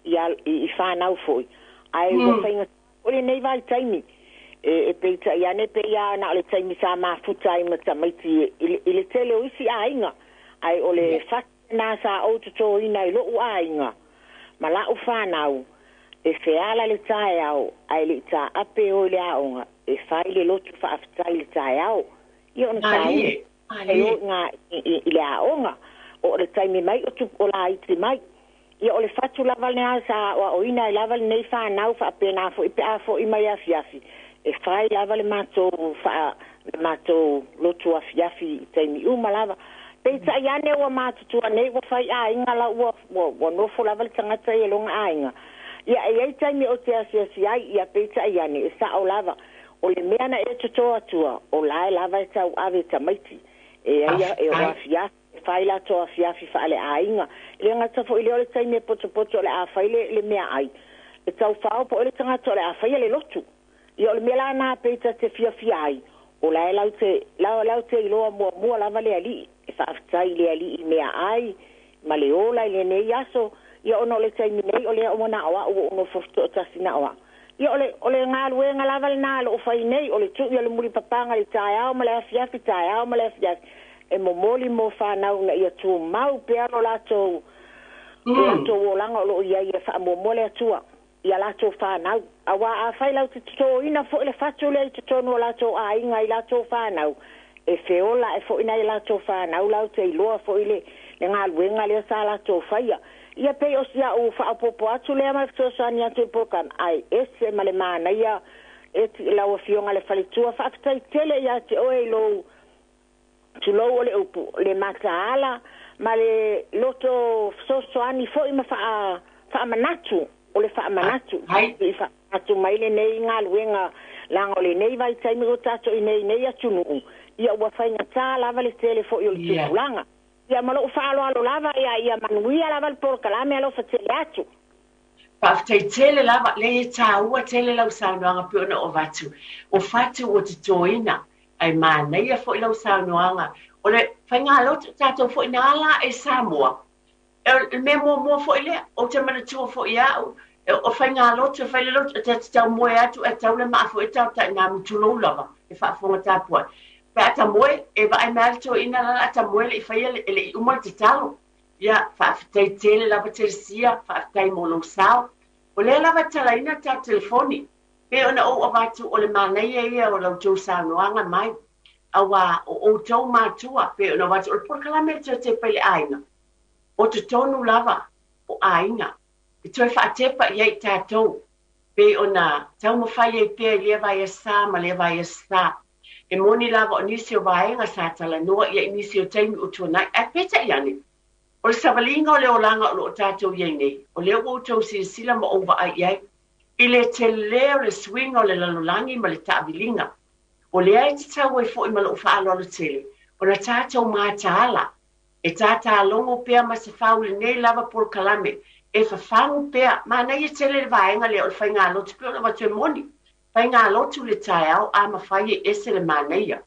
i, i fanau foi, ae ua faigata foi lenei vaitaimi. E peitai ane pei lava na o le taimi sa mafuta ai ma tamaiti i le tele o isi aiga, ae o le fatu lena sa ou totoina i lou aiga ma la'u fanau, e feala le taeao ae le i taape e o i le aoga e fai le lotu faafetai i le taeao, ia ona sauni Malie, e o malie. i le aoga. O le taimi mai o o laiti mai. Ia o le fatu lava lena sa aoaoina ai lava lenei fanau faapena foi pe a fo'i mai afiafi, e fai lava le matou faa le matou lotu afiafi i taimi uma lava. Peitai ane ua matutua nei ua fai aiga la ua ua nofo lava le tagata i lona aiga. Ia e i ai taimi ou te asiasi ai, ia peitai ane e sa'o lava o le mea na e totō atua o la e lava e tauave e tamaiti e ai e o Faafetai. afiafi e fai latou afiafi faaleaiga. E le gata foi i lea o le taimi e potopoto o le a fai le meaai e taufao po o le tagata o le a faia le lotu. Ia o le mea la na pei ta te fiafia ai o la e lau te iloa muamua lava le Alii e faafetai i le Alii i meaai ma le ola i lenei aso. Ia ona o le taimi nei o lea ua na o a'u ua ou nofo to'atasi na o a'u. Ia o le galuega lava lenā o loo fai nei o le tu'i o le mulipapaga i le taeao ma le afiafi, taeao ma le afiafi, e momoli mo fanau ina ia tumau pea lo latou le latou olaga o loo i ai e faamuamua le Atua ia latou fanau. Auā afai latou te totōina foi le fatu lea i totonu o latou aiga i latou fanau, e feola ae foi nai latou fanau latou te iloa foi le galuega lea sa latou faia. Ia pei o si a'u faaopoopo atu lea ma le fesoasoani atu i le polokalame, ae ese ma le manaia e lau Afioga le Faletua. Faafetai tele ia te oe i lou tulou o le upu le mataala ma le loto fesoasoani foi ma faamanatu o le faamanatu Faafetai. i faamanatu mai lenei galuega leaga o lenei vaitaimi ua tatou i nei atunuu ia ua faigatā lava le tele foi o le tupulaga. Ia ma lou faaaloalo lava ia ia manuia lava le polokalame alofa tele atu. Faafetai tele lava, leai e taua tele lau saunoaga pei ona ou avatu. O fatu ua totoina, ae manaia foi lau saunoaga. O le faigalotu tatou foi na ala ae i Samoa, o le mea muamua foi lea, ou te manatua foi au, o faigalotu e fai le lotu, e ta te tau moe atu ae tau le maa foi e taotai ina tulou lava, e faafofoga tapuai. Pe a ta moe, e vaai mai lava le toeaina la la a ta moe e le i faia, e le i uma le tatalo. Ia, faafetai tele lava Telesia, faafetai mo lou sao. O lea lava e talaina le tatou telefoni, pei ona ou avatu o le manaia ia o la outou saunoaga mai, aua o outou matua, pei ona avatu o le polokalame le toe tepa i le aiga, o totonu lava o aiga, e toe faatepa i ai i tatou, pei ona taumafai ai pea i lea vaiaso ma lea vaiaso. E moni lava o nisi o vaega sa talanoa i ai i nisi o taimi ua tuanai, ae peitai ane, o le savaliga o le olaga o lo o tatou i ai nei, o lea ua outou silasila ma ou vaai i ai, i le tele o le suiga o le lalolagi ma le taaviliga. O lea e tatau ai foi ma lou faaaloalo tele ona tatou mataala e tātālogo pea ma se fau i lenei lava polokalame e fafagu pea. Manaia tele le vaega lea o le faigalotu pei ona avatu e moni. Faigalotu le taeao a mafai e ese le manaia.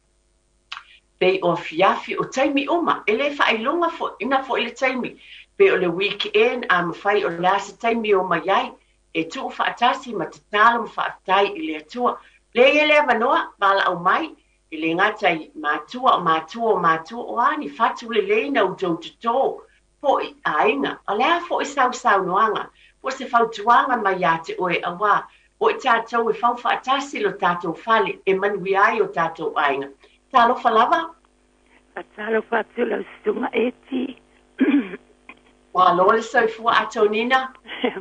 Pei o afiafi, o taimi uma, e le faailoga foi ina foi le taimi. Pei o le weekend a mafai o le a se taimi e omai ai, e tuu faatasi ma tatalo ma faafetai i le Atua. Lea e i ai le avanoa, valaau mai, e le gata i matua, o matua o matua, o a ni fatu lelei na outou toto po i aiga. O le a foi sau saunoaga, po o se fautuaga mai ia te oe, auā o i tatou e fau faatasi lo tatou fale e manuia ai o tatou aiga. Talofa lava. Faatalofa atu lau susuga Eti. Malo le soifua Atonina.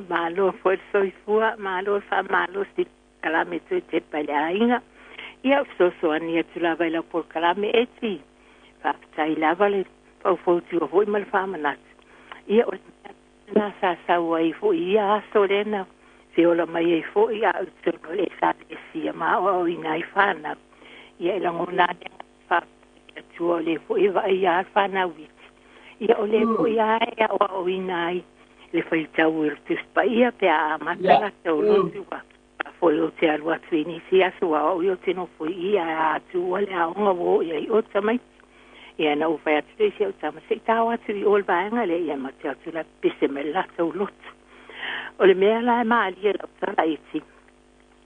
Malo foi le soifua, malo le faamalosi i le polokalame toe tepa i le aiga. Ia, o fesoasoani atu lava i lau polokalame Eti. Faafetai lava le faufautua foi ma le faamanatu. Ia, o le mea lena sa sau ai foi i ia aso lea na feola mai ai foi a o i totonu o le Ekalesia ma aoaoina ai fanau. Ia, e lagona lava le agaga faafetai i le Atua o lea foi e vaaia lava fanau iti. Ia, o lea foi lava e aoaoina ai le faitau o le Tusi Paia pe a amata latou lotu. Foi ou te alu atu i nisi aso aua o au ia ou te nofo i i ae a atua le aoga ua oo i ai oe tamaiti. Ia na ou fai atu lea i si au tama, se i tao atu i o i le vaega lea, ia ma te o atu la pese mai le latou lotu. O le mea la e malie i lau tala iti,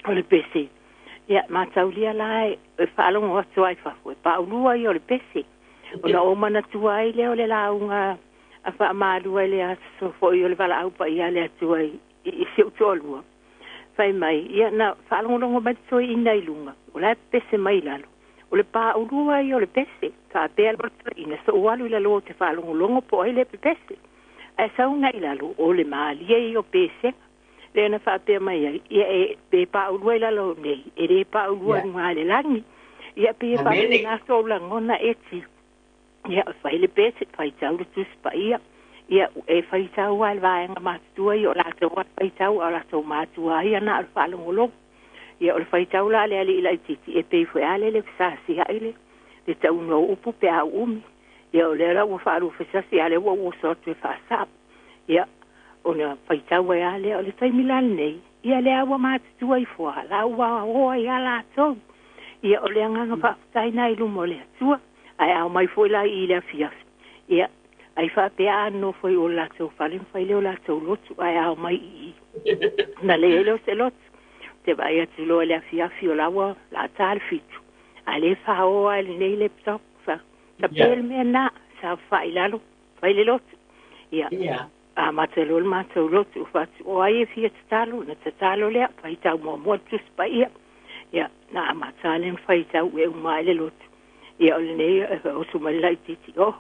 o le pese, ia mataulia la e faalogo atu lava i fafo, e paulua ia o le pese. Ona ou manatua ai lea o le lauga a Faamalua i le aso foi o le valaau paia a le Atua i si ou toalua. Fai mai, ia na faalogologo mai le toeaina i luga, o la e pepese mai i lalo. O le paulua ia o le pese, faapea loa le toeaina, sou alu i lalo ou te faalogologo po o ai lea e pepese. Ae sau agai i lalo, o le malie ia o pesega. Lea na faapea mai ai, ia e, pe paulua i lalo nei, e le paulua i luga i le lagi. Ia pei e faapena sou lagona Eti. Ia, fai le pese, faitau le Tusi Paia. Ia, e faitau lava i le vaega matutua ia, o latou lava e faitau, a o latou matua ia na o le faalogologo. Ia, o le faitau la a le alii laitiiti, e pei foi lava le fesasiai le, le tauga o upu pe a uumi. Ia, o lea la ua faaluafesasi, a o lea ua ou oso atu e faasao. Ia, ona faitau ai lava lea. O le taimi la lenei, ia lea ua matutua ifo lava, la ua o ai lava latou. Ia, o le agaga faafetai lena i luma o le Atua. Ae a omai foi la i i le afiafi, ia, ai faapea a nonofo i o i le latou fale ma fai lea o latou lotu, ae a omai i i, ona leai lea o se lotu. Ou te vaai atu loa i le afiafi o la ua lata le 7, a o lea e fao lava i lenei laptop, fa, tape le mea lena, saofai i lalo, fai le lotu. Ia, amata loa le matou lotu, ou fai atu, o ai e fia tatalo? Ona tatalo lea, faitau muamua le Tusi Paia. Ia, na amata lava lea ona faitau e uma ai le lotu. Ia, o lenei e oso mai le laitiiti, oh,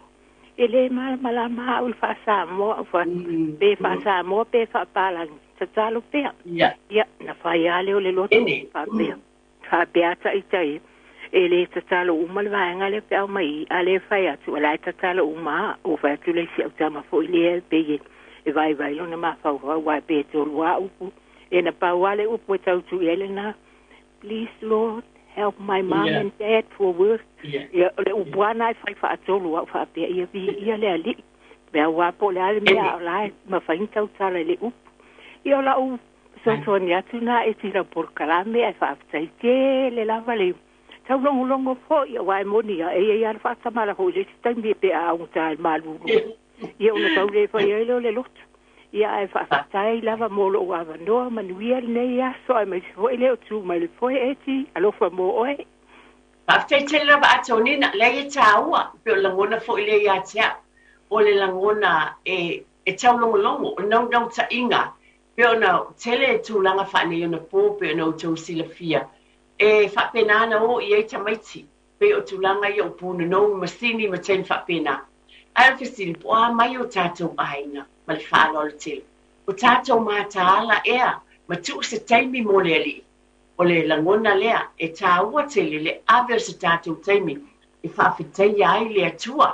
e le malamalama au i le faa-Samoa, ou fai atu, pe faa-Samoa pe faa-Palagi, tatalo pea. Ia, na fai lava lea o le lotu, faapea, faapea ata ita ia, e le tatalo uma le vaega lea pe a omai i i, a o lea e fai atu, o la e tatalo uma lava. Ou fai atu lea i si au tama foi lea e pei e vaivai lona mafaufau, aua pe tolu lava upu, ia na pau lava le upu e tau tuu i ai lena, Please Lord, help my mom and dad for work. Ia, o le upu upu ana e fai faatolu a'u faapea ia viia le Ali'i me auā po o le a le mea a o la e mafai ona tautala i le upu. Ia o la'u fesoasoani atu na e tila polokalame ae faafetai tele lava le taulogologo fo'i auā e moni a e iai a le faatamala fo'i le isi taimi pe a augata i le malulu ia ona tau le fai ai lea o le lotu. Ia ae faafetai lava mo lo'u avanoa manuia lenei aso aemaise fo'i le o tu mai le foe Eti alofa mo oe. Faafetai tele lava Atonina, leai e tāua, pei o le lagona foi lea ia te au, o le lagona e e taulogologo, o le naunautaiga, pei ona tele tulaga faaneionapo pei ona outou silafia, e faapena ona o i ai tamaiti, pei o tulaga ia o punonou ma masini ma taimi faapena. Ae o le fesili, po o a mai o tatou aiga ma le faaaloalo tele? O tatou mataala ea ma tuu se taimi mo le Alii? O le lagona lea e tāua tele le ave o se tatou taimi e faafetaia ai le Atua.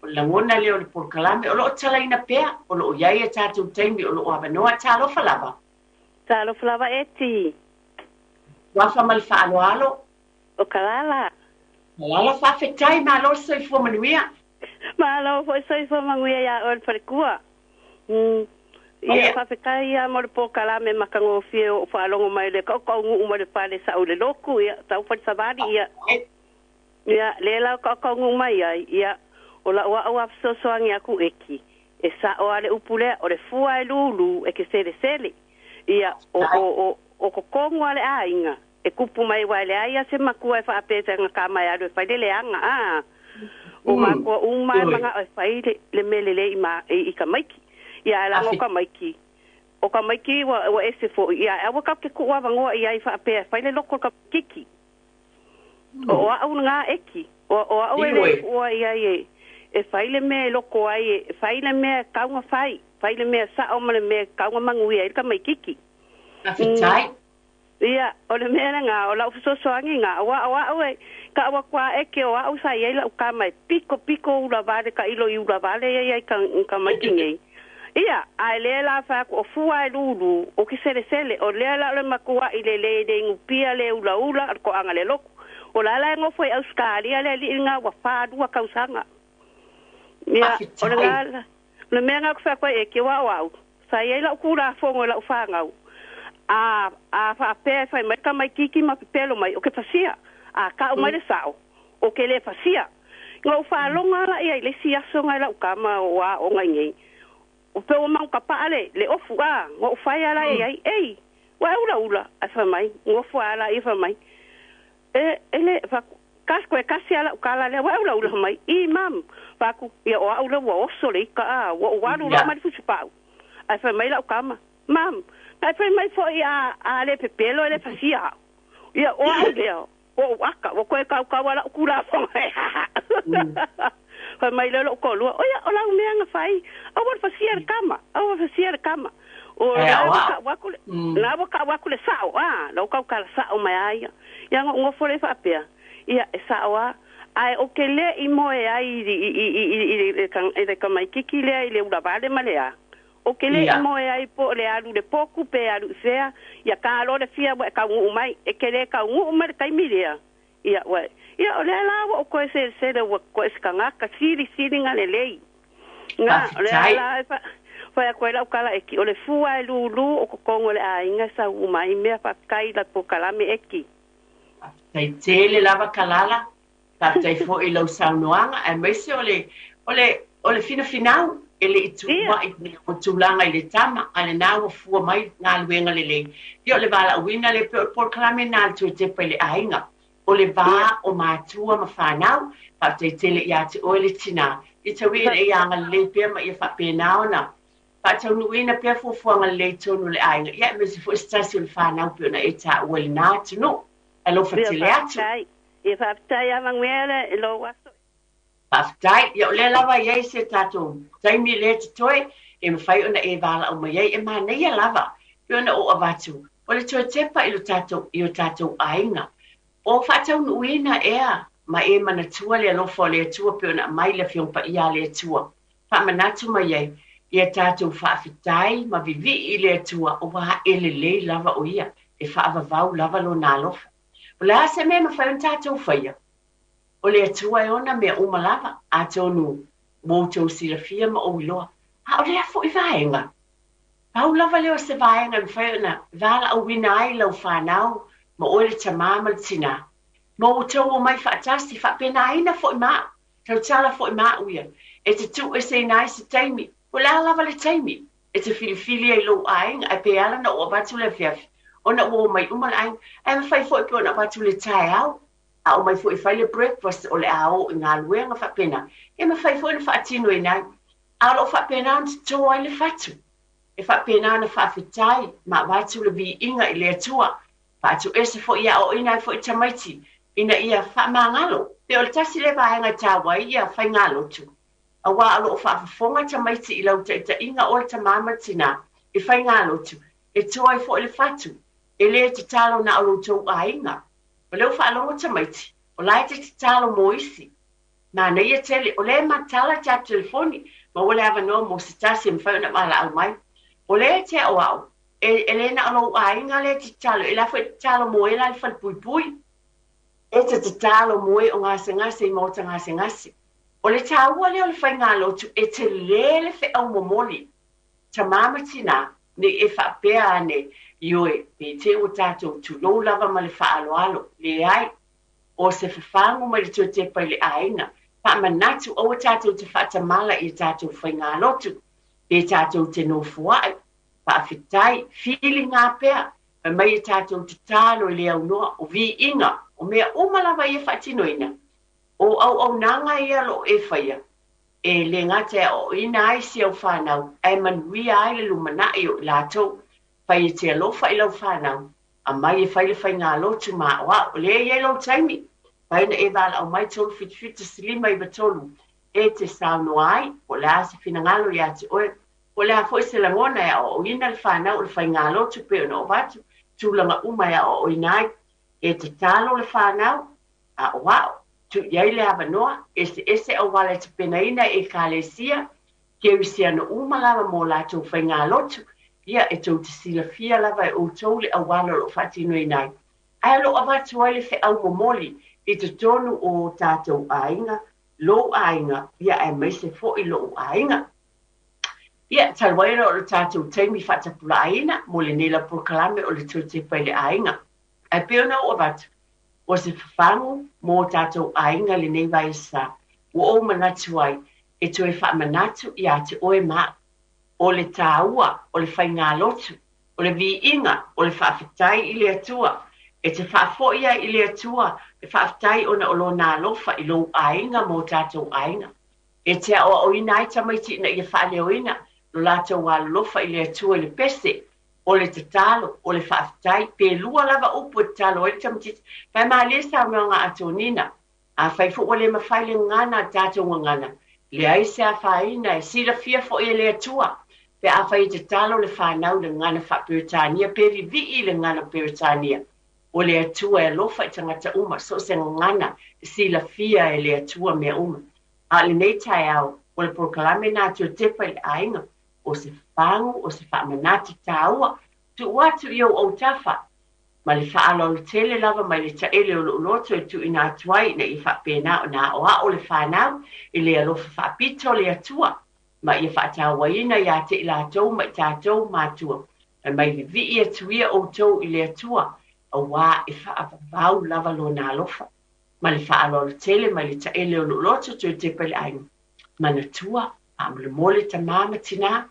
O le lagona lea o le polokalame o lo o talaina pea, o lo o i ai a tatou taimi o lo o avanoa. Talofa lava. Talofa lava Eti. Suafa ma le faaaloalo. O Kalala. Kalala, faafetai, malo le soifua manuia. Malo foi soifua manuia iā oe le falekua. Ia, faafetai ia mo le polokalame matagofie o faalogo mai le kaukaunu'u mai le fale sa'u i le lotu ia tau fale savali ia. Ia lea la o kaukaunu'u mai ai ia o la'u a'u a fesoasoani atu eki e sa'o a le upu lea o le fua e lūlū e ke selesele ia o o o o totonu a le aiga e kupu mai uae leai a se matua e faapea i tama e alu e fai le leaga a o matua uma e mana'o e fai le le mea lelei ma i tamaiti ia ae laga o tamaiti o tamaiti ua ua ese fo'i ia ae aua tatou te tu'u avanoa i ai faapea e fai le loto o le tamaititi o o a'u lena eki o o a'u e le tu'ua i ai e e fai le mea e loto ai e fai le mea e tatau ona fai fai le mea sa'o ma le mea e tatau ona manuia ai le tamaititi. Faafetai. Ia, o le mea lena, o lau fesoasoani lena, aua o a'u e ka'u atu a eke o a'u sa i ai la'u tama e piko piko ula vale ta'ilo i ula vale ia i ai ka tamaiti nei. Ia, ae lea la fai atu o fua e lūlū, o ke selesele, o lea la o le matua'i lelei le inupia le ulaula o le to'aga le lotu. O la la e nofo i Ausetalia le ali'i lena ua 42 tausaga. Ia, o lena la, o le mea lena ou te fai atu ai eke, aua o a'u, sa i ai la'u Tulafono i la'u fanau, a a faapea e fai mai tamaititi ma pepelo mai, o ke pasia, a ka'u mai le sa'o, o ke lē pasia. Na ou faalogo a laʻi ai le isi aso na e la'u tama o aoga i nei, o pe ua magokapa'a le le ofu a, na ou fai a laʻi ai, ei, ua e ulaula, ae fai mai, nofo a laʻi fai mai, e e le fa kasi koe kasi a la'u kala lea ua e ulaula fai mai, i mam, fai atu, ia o a'u lea ua oso le ika a, ua ou alu loa mai le fusipa'u. Ae fai mai la'u tama, mam, na e fai mai fo'i a a le pepelo e le pasia a'u. Ia o a'u lea, ua ou aka, ua toe kaukau a la'u Tulafono e Fai mai lea lo'u toalua, o ia, o lau mea na fai, aua le pasia le tama, aua le pasia le tama. O la ua ka'u atu le, la ua ka'u atu le sa'o, a, la ua tautala sa'o mai a ia. Ia na ou nofo lea faapea, ia, e sa'o a, ae ou te le i moe ai i i i i i i le tamaititi lea i le ulavale ma le a. Ou te le i moe ai po o le alu i le potu pe alu i fea, ia ka loa le fia ua e taunu'u mai, e te le taunu'u mai le taimi lea. Ia ua ia o lea la ua ou toe selesele ua toe se tagata silisiliga lelei. Na, o lea la e fa fai atu ai lau tala eki, o le fua e lūlū o totonu o le aiga e sau uma ai mea faafetai i la polokalame eki. Faafetai tele lava Kalala, faafetai foi i lau saunoaga aemaise o le o le o le finafinau e le i tuua'i o tulaga i le tama, a lena ua fua mai galuega lelei. Ia o le valaauina lea pei o le polokalame lena a le Toe Tepa i le Aiga, o le va o matua ma fanau. Faafetai tele ia te oe le tinā, ia tau ina ia agalelei pea ma ia faapena ona faataunuuina pea fuafuaga lelei tonu o le aiga, ia aemaise foi se tasi o le fanau pei ona e taua i lena atunuu. Alofa tele atu. Ia faafetai a manuia lou aso. Faafetai. Ia o lea lava e i ai se tatou taimi lea totoe e mafai ona e valaau mai ai, e manaia lava pei ona ou avatu, o le toe tepa i lo tatou i o tatou aiga. O faataunuuina ea ma e manatua le alofa o le Atua pei ona aumai le Afioga Paia a le Atua. Faamanatu mai ai ia tatou faafetai ma vivii i le Atua aua e lelei lava o Ia, e faavavau lava Lona alofa. O le a se mea e mafai ona tatou faia? O le Atua e ona mea uma lava, atonu ua outou silafia ma ou iloa. A o lea foi vaega, pau lava lea o se vaega e mafai ona valaauina ai lau fanau ma oe le tamā ma le tinā. Ma outou omai faatasi, faapenaina foi ma au, tautala foi ma au ia, e te tuueseina ai se taimi, po o le a lava le taimi e te filifili ai i lou aiga, ae pe ala ona ou avatu le afiafi, ona ua omai uma le aiga, ae mafai foi pe ona avatu i le taeao, a omai foi e fai le breakfast o le a o i galuega faapena, e mafai foi ona faatinoina ai. A o lo o faapena ona toto ai le fatu, e faapena ona faafetai ma avatu le viiga i le Atua, faatuese foi e aoaoina ai foi tamaiti ina ia faamagalo. Pe o le tasi lea vaega e taua ai ia faigalotu, auā o lo o faafofoga tamaiti i lau taitaiga oe le tamā ma le tinā i faigalotu, e toa ai foi le fatu, e le tatalo na o lo outou aiga. O lea ua faalogo tamaiti, o la e te tatalo mo isi. Manaia tele, o lea e matala tatou telefoni, maua le avanoa mo se tasi e mafai ona valaau mai. O lea e te aoao, e, e le na o lou aiga lea e te tatalo, e la foi e tatalo mo e la i le falepuipui. E te tatalo mo e o gasegase i maota gasegase. O le taua lea o le faigalotu, e tele le feau momoli. Tamā ma tinā, nei e faapea ane, ioe, pe te ua tatou tulou lava ma le faaaloalo. Leai. O se fafagu mai le tuatepa i le aiga. Faamanatu, aua tatou te faatamala i a tatou faigalotu, pe tatou te nofoai. Faafetai, filiga pea, fai mai e tatou tatalo i le aunoa, o viiga, o mea uma lava ia faatinoina, o auaunaga ia o lo o e faia, e le gata e aoaoina ai si au fanau, ae manuia ai le lumanai o i latou. Fai e te alofa i lau fanau, aumai e fai le faigalotu ma aoao. O lea e i ai lou taimi, fai ona e valaau mai 377 593 e te saunoa ai, po o le a se finagalo ia te oe, po o le a foi se lagona e aoaoina le fanau o le faigalotu pei ona ova atu, tulaga uma e aoaoina ai. E tatalo le fanau, aoao, tuu i ai le avanoa, eseese auala e tapenaina e Ekalesia, Kerisiano uma lava mo latou faigalotu, ia, e tou te silafia lava e outou le auala o lo o faatinoina ai. Ae o lo o avatu ai le feau momoli i totonu o tatou aiga, lou aiga, ia aemaise foi lou aiga. Ia, talu ai ona o le tatou taimi faatapulaaina mo lenei lava polokalame o le Toe Tepa i le Aiga. Ae pei ona ou avatu, ua se fafagu mo tatou aiga lenei vaiaso ua ou manatu ai e toe faamanatu iā te oe ma au. O le tāua o le faigalotu, o le viiga, o le faafetai i le Atua. E te faafoi ai i le Atua le faafetai ona o Lona alofa i lou aiga ma o tatou aiga. E te aoaoina ai tamaiti ina ia faaleoina lo latou alolofa i le Atua i le pese, o le tatalo, o le faafetai, pe lua lava upu e tatalo ai le tamaitiiti. Pae malie saunoaga a Tonina, Afai foi ua le mafai le gagana a tatou gagana, leai se afaina e silafia foi e le Atua, pe afai e tatalo le fanau i le gagana faa-Peretania pe vivii i le gagana Peretania. O le Atua e alofa i tagata uma, so o se gagana e silafia e le Atua mea uma. A o lenei taeao, o le polokalame na toe tepa i le aiga, o se fafagu, o se faamanatu taua, tuu atu i ou autafa, ma le faaaloalo tele lava mai le taele o lou loto e tuuina atu ai ina ia faapena ona aoao le fanau i le alofa faapito o le Atua, ma ia faatauaina iā te i latou ma i tatou matua, fai mai vivii atu ia outou i le Atua, auā e faavavau lava Lona alofa. Ma le faaaloalo tele mai le taele o lou loto toe tepa i le aiga. Manatua, faamolemole tamā ma tinā,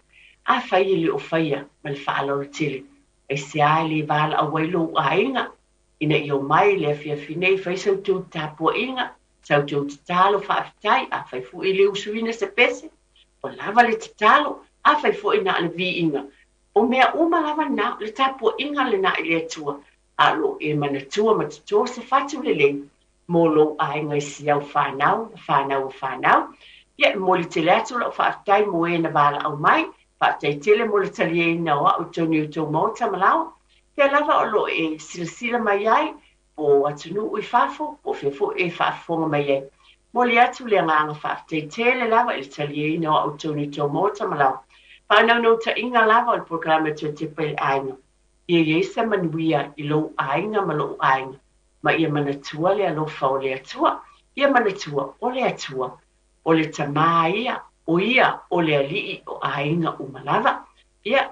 afai e le o faia ma le faaaloalo tele, aisea e le valaau ai lou aiga ina ia omai i le afiafi nei fai sa outou tapuaiga, sa outou tatalo faafetai, afai foi e le usuina se pese, ua lava le tatalo, afai foi na o le viiga, o mea uma lava na, o le tapuaiga lena i le Atua, a o lo o e manatua ma toto se fatu lelei mo lou aiga i si au fanau ma fanau o fanau. Ia, e momoli tele atu lau faafetai mo e na valaau mai, faafetai tele mo le taliaina o au i totonu i outou maota ma laoa. Pea lava o lo o e silasila mai ai, po o atunuu i fafo, po o fea foi e faafofoga mai ai. Momoli atu le agaga faafetai tele lava i le taliaina o au i totonu i outou maota ma laoa. Faanaunautaiga lava o le polokalame Toe Tepa i le Aiga, ia i ai se manuia i lou aiga ma lou aiga, ma ia manatua le alofa o le Atua. Ia manatua, o le Atua, o le Tamā ia, o ia o le Alii o aiga uma lava. Ia,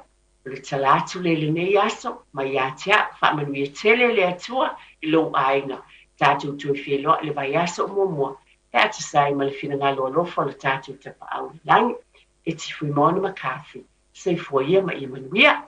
o le tala atu lea i lenei aso, mai ia te au, faamanuia tele le Atua i lou aiga. Tatou toe feiloai le vaiaso o muamua, pe a tusa ai ma le finagalo alofa o le tatou Tapaau i le Lagi. E te Fuimaono McCarthy. Soifua ia ma ia manuia.